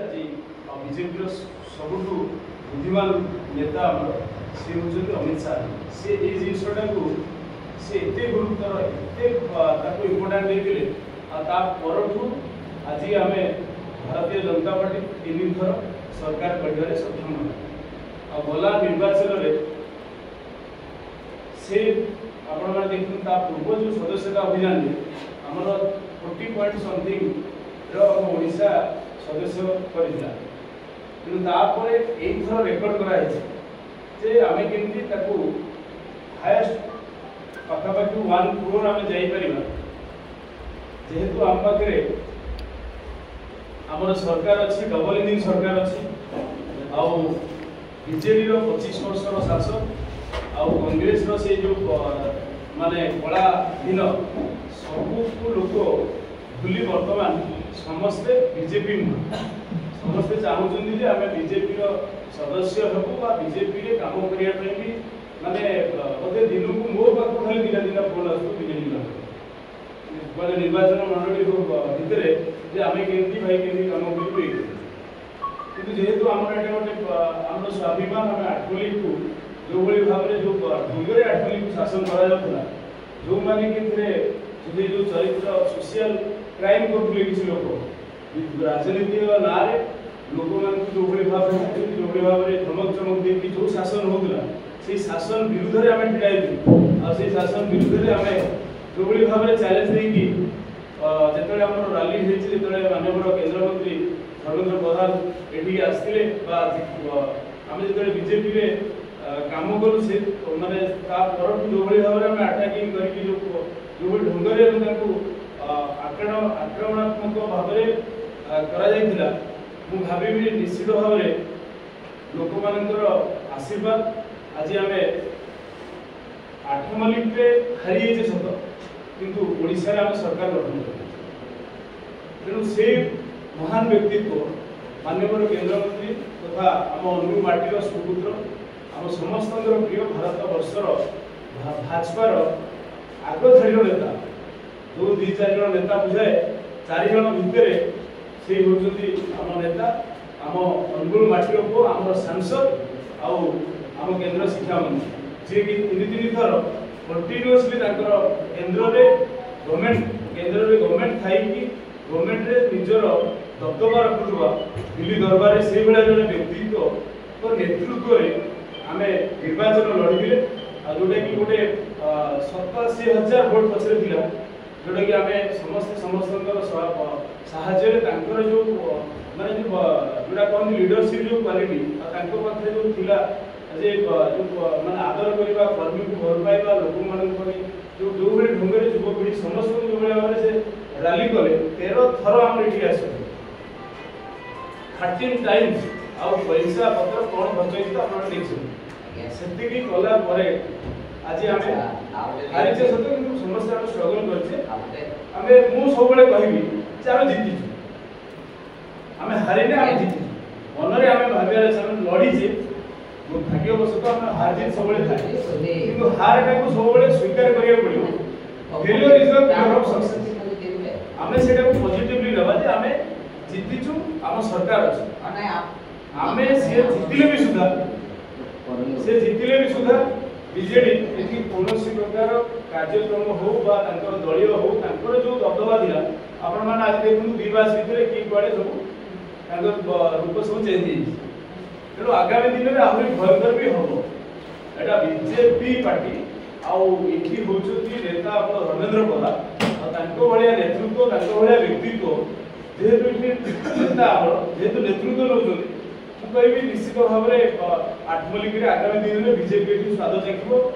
ଆଜି ବିଜେପିର ସବୁଠୁ ବୁଦ୍ଧିମାନ ନେତା ଆମର ସିଏ ହେଉଛନ୍ତି ଅମିତ ଶାହା। ସିଏ ଏଇ ଜିନିଷଟାକୁ ସେ ଏତେ ଗୁରୁତ୍ୱର, ଏତେ ତାକୁ ଇମ୍ପୋର୍ଟାଣ୍ଟ ଦେଇଥିଲେ। ଆଉ ତା ପରଠୁ ଆଜି ଆମେ ଭାରତୀୟ ଜନତା ପାର୍ଟି 3 ଥର ସରକାର ଗଢ଼ିବାରେ ସକ୍ଷମ ହେଲା। ଆଉ ଗଲା ନିର୍ବାଚନରେ ସେ ଆପଣମାନେ ଦେଖନ୍ତୁ, ତା ପୂର୍ବ ଯେଉଁ ସଦସ୍ୟତା ଅଭିଯାନରେ ଆମର 40 ପଏଣ୍ଟ ସମଥିଙ୍ଗର ଆମ ଓଡ଼ିଶା ସଦସ୍ୟ କରିଥିଲା। କିନ୍ତୁ ତାପରେ ଏଇଥର ରେକର୍ଡ କରାହେଇଛି ଯେ ଆମେ କେମିତି ତାକୁ ହାଏଷ୍ଟ ପାଖାପାଖି 1 କ୍ରୋର୍ ଆମେ ଯାଇପାରିବା। ଯେହେତୁ ଆମ ପାଖରେ ଆମର ସରକାର ଅଛି, ଡବଲ ଇଞ୍ଜିନ୍ ସରକାର ଅଛି, ଆଉ ବିଜେଡ଼ିର 25 ବର୍ଷର ଶାସନ ଆଉ କଂଗ୍ରେସର ସେଇ ଯେଉଁ ମାନେ କଳା ଦିନ ସବୁକୁ ଲୋକ ଭୁଲି ବର୍ତ୍ତମାନ ସମସ୍ତେ ବିଜେପି ମୁହାଁ। ସମସ୍ତେ ଚାହୁଁଛନ୍ତି ଯେ ଆମେ ବିଜେପିର ସଦସ୍ୟ ହେବୁ ବା ବିଜେପିରେ କାମ କରିବା ପାଇଁ ବି ମାନେ ବୋଧେ ଦିନକୁ ମୋ ପାଖକୁ ଖାଲି ଦିଟା ଦିଟା ଫୋନ୍ ଆସୁଥିବ ବିଜେଡି ପାଖକୁ, ମାନେ ନିର୍ବାଚନ ମଣ୍ଡଳୀ ଭିତରେ ଯେ ଆମେ କେମିତି ଭାଇ କେମିତି କାମ କରିବୁ, ଇଏ କରିବୁ। କିନ୍ତୁ ଯେହେତୁ ଆମର ଏଇଟା ଗୋଟେ ଆମର ସ୍ୱାଭିମାନ, ଆମେ ଆଠମଲ୍ଲିକକୁ ଯେଉଁଭଳି ଭାବରେ ଯେଉଁ ଢଙ୍ଗରେ ଆଠମଲ୍ଲିକକୁ ଶାସନ କରାଯାଉଥିଲା, ଯେଉଁମାନେ କି ଏଥିରେ ଯଦି ଯେଉଁ ଚରିତ୍ର ସୋସିଆଲ କ୍ରାଇମ୍ କରୁଥିଲେ, କିଛି ଲୋକ ରାଜନୀତିର ନାଁରେ ଲୋକମାନଙ୍କୁ ଯେଉଁଭଳି ଭାବରେ ହେଉଛନ୍ତି, ଯେଉଁଭଳି ଭାବରେ ଧମକ ଚମକ ଦେଇକି ଯେଉଁ ଶାସନ ହେଉଥିଲା, ସେଇ ଶାସନ ବିରୁଦ୍ଧରେ ଆମେ ଛିଡ଼ା ହେଇଥିଲୁ। ଆଉ ସେଇ ଶାସନ ବିରୁଦ୍ଧରେ ଆମେ ଯେଉଁଭଳି ଭାବରେ ଚ୍ୟାଲେଞ୍ଜ ଦେଇକି ଯେତେବେଳେ ଆମର ରାଲି ହେଇଛି, ଯେତେବେଳେ ମାନ୍ୟବର କେନ୍ଦ୍ରମନ୍ତ୍ରୀ ଧର୍ମେନ୍ଦ୍ର ପ୍ରଧାନ ଏଠିକି ଆସିଥିଲେ ବା ଆମେ ଯେତେବେଳେ ବିଜେପିରେ କାମ କଲୁ, ସେ ମାନେ ତା ପରଠୁ ଯେଉଁଭଳି ଭାବରେ ଆମେ ଆଟାକିଂ କରିକି ଯେଉଁଭଳି ଢଙ୍ଗରେ ଆମେ ତାଙ୍କୁ ଆକ୍ରମଣାତ୍ମକ ଭାବରେ କରାଯାଇଥିଲା, ମୁଁ ଭାବିବି ନିଶ୍ଚିତ ଭାବରେ ଲୋକମାନଙ୍କର ଆଶୀର୍ବାଦ। ଆଜି ଆମେ ଆଠମଲ୍ଲିକରେ ହାରିଯାଇଛେ ସତ, କିନ୍ତୁ ଓଡ଼ିଶାରେ ଆମେ ସରକାର ଗଠନ କରିଛୁ। ତେଣୁ ସେ ମହାନ ବ୍ୟକ୍ତିତ୍ୱ ମାନ୍ୟବର କେନ୍ଦ୍ରମନ୍ତ୍ରୀ ତଥା ଆମ ଅନୁଗୁଳ ମାଟିର ସୁପୁତ୍ର, ଆମ ସମସ୍ତଙ୍କର ପ୍ରିୟ, ଭାରତ ବର୍ଷର ଭାଜପାର ଆଗ ଧାଡ଼ିର ନେତା, ଯେଉଁ ଦୁଇ ଚାରି ଜଣ ନେତା ବୁଝାଏ, ଚାରି ଜଣ ଭିତରେ ସେ ହେଉଛନ୍ତି ଆମ ନେତା, ଆମ ଅନୁଗୁଳ ମାଟିର ପୁଅ, ଆମର ସାଂସଦ ଆଉ ଆମ କେନ୍ଦ୍ର ଶିକ୍ଷାମନ୍ତ୍ରୀ, ଯିଏକି ତିନି ତିନି ଥର କଣ୍ଟିନ୍ୟୁଅସଲି ତାଙ୍କର କେନ୍ଦ୍ରରେ ଗଭର୍ଣ୍ଣମେଣ୍ଟ ଥାଇକି ଗଭର୍ଣ୍ଣମେଣ୍ଟରେ ନିଜର ଦବଦବା ରଖୁଥିବା ଦିଲ୍ଲୀ ଦରବାରରେ ସେଇଭଳିଆ ଜଣେ ବ୍ୟକ୍ତିତ୍ୱଙ୍କ ନେତୃତ୍ୱରେ ଆମେ ନିର୍ବାଚନ ଲଢ଼ିଥିଲେ। ଆଉ ଯେଉଁଟାକି ଗୋଟେ 87,000 ଭୋଟ ପଛରେ ଥିଲା, ଯେଉଁଟାକି ଆମେ ସମସ୍ତେ ସମସ୍ତଙ୍କର ସାହାଯ୍ୟରେ ତାଙ୍କର ଯେଉଁ ମାନେ ଯେଉଁଟା କହନ୍ତି ଲିଡରସିପ୍ ଯେଉଁ କ୍ୱାଲିଟି ଆଉ ତାଙ୍କ ପାଖରେ ଯେଉଁ ଥିଲା ଯେ ଯେଉଁ ମାନେ ଆଦର କରିବା, କର୍ମୀକୁ ଭଲ ପାଇବା, ଲୋକମାନଙ୍କ ପାଇଁ ଯେଉଁଭଳି ଢଙ୍ଗରେ ଯୁବପିଢ଼ି ସମସ୍ତଙ୍କୁ ଯେଉଁଭଳି ଭାବରେ ସେ ରାଲି କଲେ, 13 ଥର ଆମର ଏଠିକି ଆସିଛନ୍ତି, 13 ଟାଇମ୍ସ। ଆଉ ପଇସା ପତ୍ର କ'ଣ ଖର୍ଚ୍ଚ ହେଇଛି ତ ଆପଣମାନେ ଦେଖିଛନ୍ତି। ସେତିକି କଲା ପରେ ଆଜି ଆମେ ହାରିଛେ ସତ, କିନ୍ତୁ ସମସ୍ତେ ଆମେ ଷ୍ଟ୍ରଗଲ କରିଛେ। ଆମେ ମୁଁ ସବୁବେଳେ କହିବି ଯେ ଆମେ ଜିତିଛୁ, ଆମେ ହାରିନେ, ଆମେ ଜିତିଛୁ। ମନରେ ଆମେ ଭାବିବାର ଅଛି ଆମେ ଲଢ଼ିଛେ। ଭାଗ୍ୟବଶତଃ ଆମେ ହାର ଜିତ ସବୁବେଳେ ଥାଏ, କିନ୍ତୁ ହାରଟାକୁ ସବୁବେଳେ ସ୍ୱୀକାର କରିବାକୁ ପଡ଼ିବ। Failure is the pillar of success. ଆମେ ସେଇଟାକୁ ପଜିଟିଭଲି ନେବା ଯେ ଆମେ ଜିତିଛୁ, ଆମ ସରକାର ଅଛି। ଆମେ ସିଏ ଜିତିଲେ ବି ସୁଦ୍ଧା ବିଜେଡି ଏଠି କୌଣସି ପ୍ରକାର କାର୍ଯ୍ୟକ୍ରମ ହଉ ବା ତାଙ୍କର ଦଳୀୟ ହଉ, ତାଙ୍କର ଯୋଉ ଦବଦବା ଥିଲା, ଆପଣମାନେ ଆଜି ଦେଖନ୍ତୁ 2 ମାସ ଭିତରେ କି କୁଆଡ଼େ ସବୁ ତାଙ୍କ ରୂପ ସବୁ ଚେଞ୍ଜ ହେଇଯାଇଛି। ତେଣୁ ଆଗାମୀ ଦିନରେ ଆହୁରି ଭୟଙ୍କର ବି ହବ। ଏଇଟା ବିଜେପି ପାର୍ଟି ଆଉ ଏଠି ହେଉଛନ୍ତି ନେତା ଆମର ଧର୍ମେନ୍ଦ୍ର ପ୍ରଧାନ। ଆଉ ତାଙ୍କ ଭଳିଆ ନେତୃତ୍ୱ, ତାଙ୍କ ଭଳିଆ ବ୍ୟକ୍ତିତ୍ୱ ଯେହେତୁ ଏଠି ନେତା ଆମର ଯେହେତୁ ନେତୃତ୍ୱ ନେଉଛନ୍ତି, ମୁଁ କହିବି ନିଶ୍ଚିତ ଭାବରେ ଆଠମଲ୍ଲିକରେ ଆଗାମୀ ଦିନରେ ବିଜେପି ଏଠି ସ୍ୱାଦ ଚାଖିବ,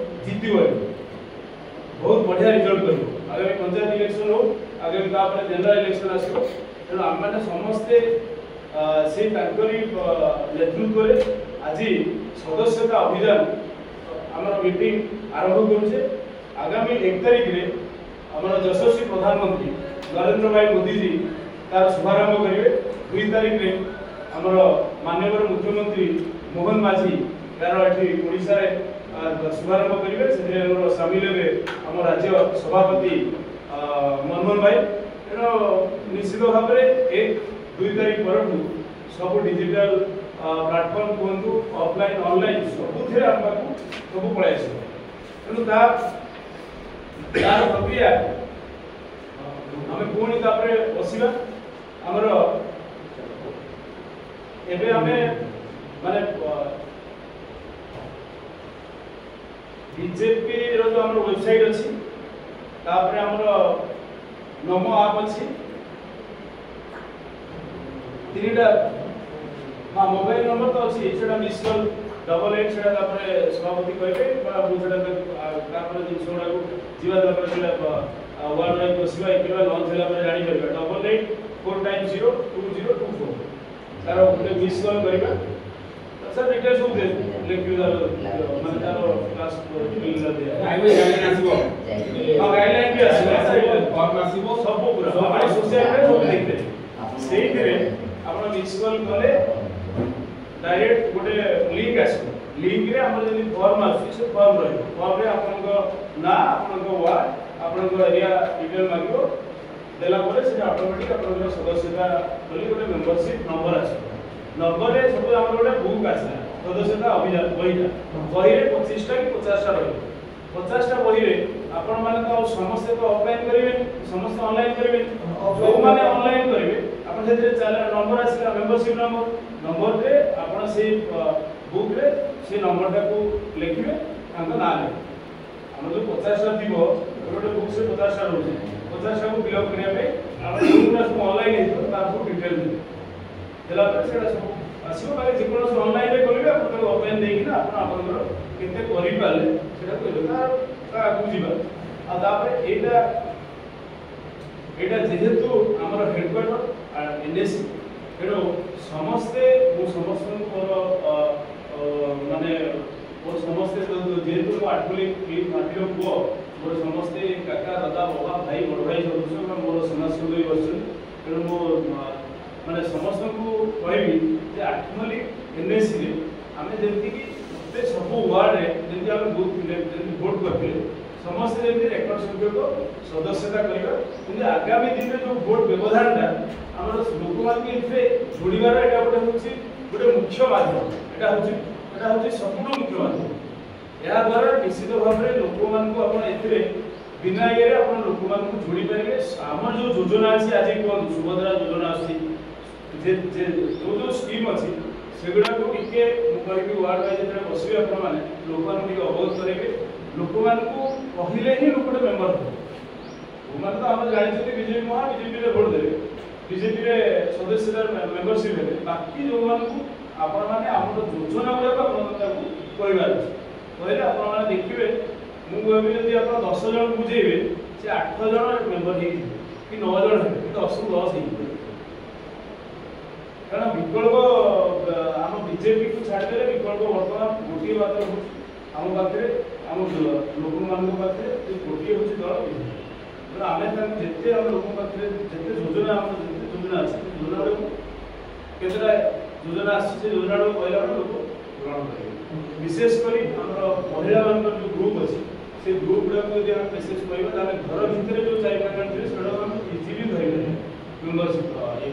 ଜିତିବ ଏଠି, ବହୁତ ବଢ଼ିଆ ରିଜଲ୍ଟ କରିବ। ଆଗାମୀ ପଞ୍ଚାୟତ ଇଲେକ୍ସନ ହଉ, ଆଗାମୀ ତାପରେ ଜେନେରାଲ ଇଲେକ୍ସନ ଆସିବ। ତେଣୁ ଆମେମାନେ ସମସ୍ତେ ସେଇ ତାଙ୍କରି ନେତୃତ୍ୱରେ ଆଜି ସଦସ୍ୟତା ଅଭିଯାନ ଆମର ମିଟିଂ ଆରମ୍ଭ କରୁଛେ। ଆଗାମୀ 1 ତାରିଖରେ ଆମର ଯଶସ୍ୱୀ ପ୍ରଧାନମନ୍ତ୍ରୀ ନରେନ୍ଦ୍ର ଭାଇ ମୋଦିଜୀ ତାର ଶୁଭାରମ୍ଭ କରିବେ। 2 ତାରିଖରେ ଆମର ମାନ୍ୟବର ମୁଖ୍ୟମନ୍ତ୍ରୀ ମୋହନ ମାଝୀ ତାର ଏଠି ଓଡ଼ିଶାରେ ଶୁଭାରମ୍ଭ କରିବେ। ସେଥିରେ ଆମର ସାମିଲ ହେବେ ଆମ ରାଜ୍ୟ ସଭାପତି ମନମୋହନ ଭାଇ। ତେଣୁ ନିଶ୍ଚିତ ଭାବରେ 1 2 ତାରିଖ ପରଠୁ ସବୁ ଡିଜିଟାଲ ପ୍ଲାଟଫର୍ମ କୁହନ୍ତୁ, ଅଫଲାଇନ୍ ଅନଲାଇନ୍ ସବୁଥିରେ ଆମ ପାଖକୁ ସବୁ ପଳେଇ ଆସିବ। ତେଣୁ ତାର ପ୍ରକ୍ରିୟା ଆମେ ପୁଣି ତାପରେ ବସିବା। ଆମର ଏବେ ଆମେ ମାନେ ବିଜେପିର ଯେଉଁ ଆମର ୱେବସାଇଟ୍ ଅଛି, ତାପରେ ଆମର ନମୋ ଆପ୍ ଅଛି, 3ଟା ହଁ ମୋବାଇଲ ନମ୍ବର ତ ଅଛି, ସେଟା ମିସ୍ କଲ୍ 88 ସେଟା ତାପରେ ସଭାପତି କହିବେ ବା ମୁଁ ସେଟା ତାପରେ ଜିନିଷ ଗୁଡ଼ାକୁ ଯିବା, ତାପରେ ସେଟା ୱାର୍ଡ ୱାଇଜ୍ ବସିବା, କରିବା, ଲଞ୍ଚ ହେଲା ପରେ ଜାଣିପାରିବା। 8840002024 ତାର ଗୋଟେ ମିସ୍ କଲ୍ କରିବା। ସାର୍ ଡିଟେଲ୍ସ ସବୁ ଲେଖିବେ, ତାର ମାନେ ତାର କ୍ଲାସ୍ ଆସିବ, ହଁ ଗାଇଡଲାଇନ୍ ବି ଆସିବ, ଫର୍ମ ଆସିବ, ସବୁ ପୁରା ଆପଣ ସୋସିଆଲ ମିଡ଼ିଆ ସବୁ ଦେଖିପାରିବେ। ସେଇଥିରେ ଆପଣ ମିସ୍ କଲ୍ କଲେ ଡାଇରେକ୍ଟ ଗୋଟେ ଲିଙ୍କ ଆସିବ। ଲିଙ୍କରେ ଆମର ଯେମିତି ଫର୍ମ ଆସୁଛି ସେ ଫର୍ମ ରହିବ। ଫର୍ମରେ ଆପଣଙ୍କ ନାଁ, ଆପଣଙ୍କ ୱାର୍ଡ, ଆପଣଙ୍କ ଏରିଆ ଡିଟେଲ ମାଗିବ। ଦେଲା ପରେ ସେଟା ଅଟୋମେଟିକ୍ ଆପଣଙ୍କର ସଦସ୍ୟତା ବୋଲି ଗୋଟେ ମେମ୍ବରସିପ୍ ନମ୍ବର ଆସିବ। ନମ୍ବରରେ ସବୁ ଆମର ଗୋଟେ ବୁକ୍ ଆସିଲା ସଦସ୍ୟତା ଅଭିଯାନ ବହିଟା, ବହିରେ 25ଟା କି 50ଟା ରହିବ। 50ଟା ବହିରେ ଆପଣମାନେ ତ ଆଉ ସମସ୍ତେ ତ ଅଫଲାଇନ୍ କରିବେନି, ସମସ୍ତେ ଅନଲାଇନ୍ କରିବେନି। ଯେଉଁମାନେ ଅନଲାଇନ୍ କରିବେ ଆପଣ ସେଥିରେ ନମ୍ବର ଆସିଲା ମେମ୍ବରସିପ୍ ନମ୍ବର, ନମ୍ବରରେ ଆପଣ ସେଇ ବୁକ୍ରେ ସେ ନମ୍ବରଟାକୁ ଲେଖିବେ, ତାଙ୍କ ନାଁ ଲେଖିବେ। ଆମର ଯେଉଁ 50ଟା ଥିବ ଗୋଟେ ବୁକ୍ସରେ 50ଟା ରହୁଛି, 50ଟାକୁ ଫିଲ୍ଅପ୍ କରିବା ପାଇଁ ଆପଣ ଯେଉଁଗୁଡ଼ା ସବୁ ଅନଲାଇନ୍ ହେଇଥିବ ତାର ସବୁ ଡିଟେଲ୍ ଦେବେ। ଦେଲା ପରେ ସେଇଟା ସବୁ ଆସିବ। ବାକି ଯେକୌଣସି ଅନଲାଇନ୍ରେ କଲେ ବି ଆପଣ ତାକୁ ଅଫଲାଇନ୍ ଦେଇକିନା ଆପଣ ଆପଣଙ୍କର କେତେ କରିପାରିଲେ ସେଇଟା କହିବେ, ତାର ତା ଆଗକୁ ଯିବା। ଆଉ ତାପରେ ଏଇଟା ଏଇଟା ଯେହେତୁ ଆମର ହେଡ଼କ୍ୱାର୍ଟର ଏନ୍ଏସି, ତେଣୁ ସମସ୍ତେ ମୁଁ ସମସ୍ତଙ୍କୁ ମୋର ମାନେ ମୋର ସମସ୍ତେ ଯେହେତୁ ମୁଁ ଆଠମଲ୍ଲିକ ମାଟିର ପୁଅ, ମୋର ସମସ୍ତେ କାକା, ଦାଦା, ବାବା, ଭାଇ, ବଡ଼ ଭାଇ ସଦସ୍ୟ ମୋର ସମାଜସେବୀ ହୋଇ ବସିଛନ୍ତି। ତେଣୁ ମୁଁ ମାନେ ସମସ୍ତଙ୍କୁ କହିବି ଯେ ଆଠମଲ୍ଲିକ ଏନ୍ଏସିରେ ଆମେ ଯେମିତିକି ପ୍ରତ୍ୟେକ ସବୁ ୱାର୍ଡ଼ରେ ଯେମିତି ଆମେ ବୁଥ୍ ଯେମିତି ଭୋଟ୍ କରିଥିଲେ ସମସ୍ତେ ଯେମିତି ରେକର୍ଡ ସଂଖ୍ୟକ ସଦସ୍ୟତା କରିବା। କିନ୍ତୁ ଆଗାମୀ ଦିନରେ ଯେଉଁ ଭୋଟ୍ ବ୍ୟବଧାନଟା ଆମର ଲୋକମାନଙ୍କୁ ଏଥିରେ ଯୋଡ଼ିବାର ଏଇଟା ଗୋଟେ ହେଉଛି ଗୋଟେ ମୁଖ୍ୟ ମାଧ୍ୟମ, ଏଇଟା ହେଉଛି ସବୁଠୁ ମୁଖ୍ୟ ମାଧ୍ୟମ। ଏହାଦ୍ୱାରା ନିଶ୍ଚିତ ଭାବରେ ଲୋକମାନଙ୍କୁ ଆପଣ ଏଥିରେ ବିନା ଇଏରେ ଆପଣ ଲୋକମାନଙ୍କୁ ଯୋଡ଼ି ପାରିବେ। ଆମର ଯେଉଁ ଯୋଜନା ଅଛି ଆଜି କୁହନ୍ତୁ, ସୁଭଦ୍ରା ଯୋଜନା ଆସୁଛି, ଯେ ଯେଉଁ ଯେଉଁ ସ୍କିମ୍ ଅଛି ସେଗୁଡ଼ାକୁ ଟିକେ ମୁଁ କହିବି ୱାର୍ଡ ୱାଇଜ୍ ଯେତେବେଳେ ବସିବେ ଆପଣମାନେ ଲୋକମାନଙ୍କୁ ଟିକେ ଅବଗତ କରାଇବେ। ଲୋକମାନଙ୍କୁ କହିଲେ ହିଁ ଲୋକଟେ ମେମ୍ବର ହେବ। ଯେଉଁମାନେ ତ ଆମେ ଜାଣିଛନ୍ତି ବିଜେପି ମହା, ବିଜେପିରେ ଭୋଟ୍ ଦେବେ, ବିଜେପିରେ ସଦସ୍ୟତା ମେମ୍ବରସିପ୍ ହେବେ। ବାକି ଯେଉଁମାନଙ୍କୁ ଆପଣମାନେ ଆମର ଯୋଜନା ଗୁଡ଼ାକ ଆପଣଙ୍କୁ ତାକୁ କହିବାର ଅଛି। କହିଲେ ଆପଣମାନେ ଦେଖିବେ, ମୁଁ କହିବି ଯଦି ଆପଣ 10 ଜଣକୁ ବୁଝେଇବେ ସେ 8 ଜଣ ମେମ୍ବର ହେଇଯିବେ କି 9 ଜଣ ହେବେ କି 10ରୁ 10 ହେଇଯିବେ। କାରଣ ବିକଳ୍ପ ଆମ ବିଜେପିକୁ ଛାଡ଼ିଦେଲେ ବିକଳ୍ପ ବର୍ତ୍ତମାନ ଗୋଟିଏ ମାତ୍ର ହେଉଛି ଆମ ପାଖରେ, ଆମ ଲୋକମାନଙ୍କ ପାଖରେ ଯେ ଗୋଟିଏ ହେଉଛି ଦଳ ବିଜେପି। ତେଣୁ ଆମେ ତାଙ୍କୁ ଯେତେ ଆମ ଲୋକଙ୍କ ପାଖରେ ଯେତେ ଯୋଜନା ଆମର ଯେତେ ଯୋଜନା ଅଛି ସେ ଯୋଜନାଟାକୁ କେତେଟା ଯୋଜନା ଆସିଛି ସେ ଯୋଜନାଟାକୁ କହିଲା ବେଳେ ଲୋକ ଗ୍ରହଣ କରିବେ। ବିଶେଷ କରି ଆମର ମହିଳାମାନଙ୍କର ଯେଉଁ ଗ୍ରୁପ୍ ଅଛି ସେ ଗ୍ରୁପ୍ ଗୁଡ଼ାକୁ ଯଦି ଆମେ ମେସେଜ କରିବା ତାହେଲେ ଘର ଭିତରେ ଯେଉଁ 4-5 ଜଣ ଥିବେ ସେଗୁଡ଼ାକୁ ଆମେ ଇଜିଲି ଧରିପାରିବା ମେମ୍ବରସିପ୍ ଇଏ।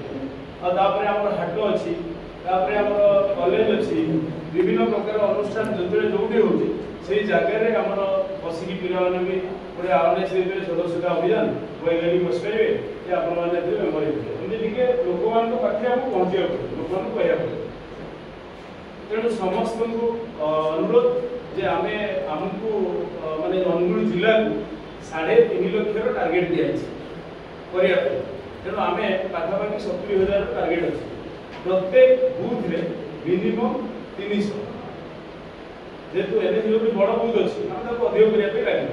ଆଉ ତାପରେ ଆମର ହାଟ ଅଛି, ତାପରେ ଆମର କଲେଜ ଅଛି, ବିଭିନ୍ନ ପ୍ରକାର ଅନୁଷ୍ଠାନ ଯେତେବେଳେ ଯେଉଁଠି ହେଉଛି ସେଇ ଜାଗାରେ ଆମର ବସିକି ପିଲାମାନେ ବି ଗୋଟେ ଆୱାରନେସ୍ ଦେଇପାରିବେ, ସଦସ୍ୟତା ଅଭିଯାନ ବହି ଧରିକି ବସିପାରିବେ ଯେ ଆପଣମାନେ ଏଥିରେ ମେମ୍ବର ହେଇପାରିବେ। ଏମିତି ଟିକେ ଲୋକମାନଙ୍କ ପାଖରେ ଆମକୁ ପହଞ୍ଚିବାକୁ ପଡ଼ିବ, ଲୋକମାନଙ୍କୁ କହିବାକୁ ପଡ଼ିବ। ତେଣୁ ସମସ୍ତଙ୍କୁ ଅନୁରୋଧ ଯେ ଆମେ ଆମକୁ ମାନେ ଅନୁଗୁଳ ଜିଲ୍ଲାକୁ 3.5 ଲକ୍ଷର ଟାର୍ଗେଟ୍ ଦିଆଯାଇଛି କରିବା ପାଇଁ। ତେଣୁ ଆମେ ପାଖାପାଖି 70,000 ଟାର୍ଗେଟ୍ ଅଛି। ପ୍ରତ୍ୟେକ ବୁଥରେ ମିନିମମ୍ 300, ଯେହେତୁ ଏନ୍ଏସି ଗୋଟେ ବଡ଼ ବୁଥ୍ ଅଛି ଆମେ ତାକୁ ଅଧିକ କରିବା ପାଇଁ ଲାଗିବ।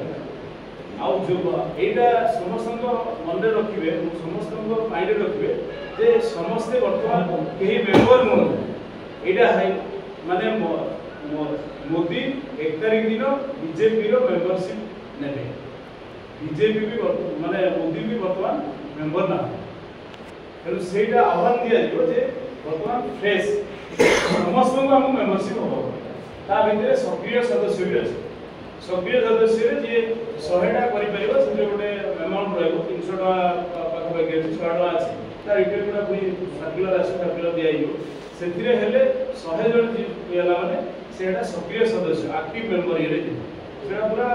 ଆଉ ଯେଉଁ ଏଇଟା ସମସ୍ତଙ୍କ ମନରେ ରଖିବେ, ସମସ୍ତଙ୍କ ମାଇଣ୍ଡରେ ରଖିବେ ଯେ ସମସ୍ତେ ବର୍ତ୍ତମାନ କେହି ମେମ୍ବର ନୁହନ୍ତି। ଏଇଟା ମାନେ ମୋଦି 1 ତାରିଖ ଦିନ ବିଜେପିର ମେମ୍ବରସିପ୍ ନେବେ। ବିଜେପି ବି ମାନେ ମୋଦି ବି ବର୍ତ୍ତମାନ ମେମ୍ବର ନାହାନ୍ତି। ତେଣୁ ସେଇଟା ଆହ୍ୱାନ ଦିଆଯିବ ଯେ ବର୍ତ୍ତମାନ ଫ୍ରେଶ୍ ସମସ୍ତଙ୍କୁ ଆମକୁ ମେମ୍ବରସିପ୍ ହେବ। ତା ଭିତରେ ସକ୍ରିୟ ସଦସ୍ୟ ବି ଅଛି। ସକ୍ରିୟ ସଦସ୍ୟରେ ଯିଏ 100ଟା କରିପାରିବ ସେଥିରେ ଗୋଟେ ଆମାଉଣ୍ଟ ରହିବ, 300 ଟଙ୍କା ପାଖାପାଖି ଅଛି, 100 ଟଙ୍କା ଅଛି। ତା ଡିଟେଲ୍ ଗୁଡ଼ା ପୁଣି ସାର୍କୁଲାର ଆସିବ, ସାର୍କୁଲାର ଦିଆହେଇଯିବ। ସେଥିରେ ହେଲେ 100 ଜଣ ହେଲା ମାନେ ସେଇଟା ସକ୍ରିୟ ସଦସ୍ୟ, ଆକ୍ଟିଭ ମେମ୍ବର ଇଏରେ ଯିବ ସେଇଟା ପୁରା।